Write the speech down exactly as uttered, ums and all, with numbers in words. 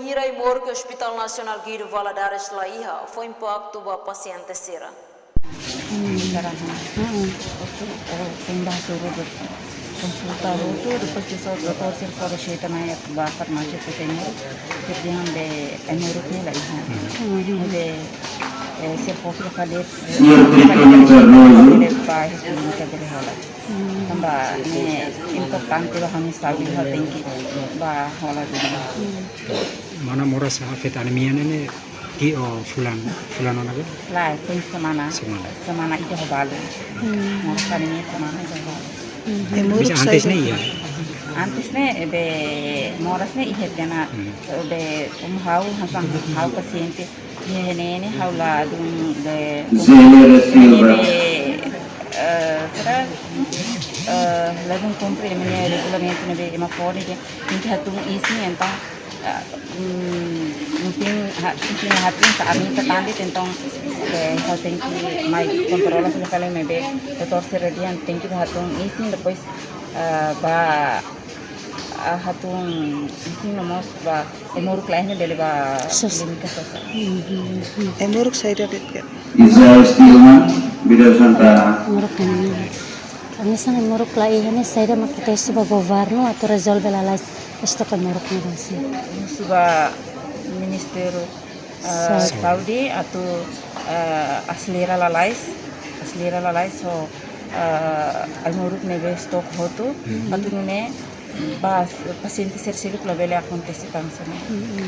Bainhira ai-moruk Hospital Nasionál Guido Valadares la iha, fó impaktu ba pasiente sira. Hmm. Sara, hmm. Hmm. Oke, oh, foin bá hasoru konsulta hotu, depois de so doutór sira fó reseita mai ba farmásia ke tenho, sira dehan be ai-moruk ne'e la iha. Hmm. Ne'ebé, eh, sira fó fila fali, Señor Trito Cardoso. Fila fali ba Clínica Bele Hola. Hmm. Tanba ne'e importante ba ha'u-nia saúde, ha'u tenke bá hola duni. Hmm. Mana moras afeta anemia ne'e, ne'e tiha fulan, fulan ona be? Lae, foin semana. Semana. Semana ida ho balu. Hmm. Moras anemia semana ida ho balu. Hmm. Ai-moruk. Bisa antes saida ne'e iha? Antes ne'e, be moras ne'e iha tiha ona. Hmm. Be, um, ha'u, hanesan ha'u pasiente iha ne'e ne'e, ha'u ladún be, Zé Lira Silva. Be, eh, sira, eh, ladún kumpre ema nia regulamentu ne'ebé ema fó ne'e, tenke hatún isin, entaun, eh, mm, enfim, ha, isin hatún, sa ami ta tande, entaun, eh, ha'u tenke mai kontrola fila fali maibé doutór sira dehan tenke hatún isin, depois, eh, bá, ah, hatún isin no mós ba ai-moruk la iha ne'e bele bá SUS. Klínika SUS. Mhm, mhm. Ai-moruk saida de'it ka? Isaias Tilman, Bidau Santana. Ai-moruk la iha ne'e. Ami hanesan ai-moruk la iha ne'e, saida mak ita husu ba governu atu rezolve lalais stok ai-moruk ne'e ba sira. Husu ba Ministériu, eh, Saúde. Saúde atu, eh, aselera lalais, aselera lalais ho, eh, ai-moruk ne'ebé stok hotu, Mhm. atu nune'e ba pasiente sira seluk labele akontese tan hanesan ne'e. Mhm.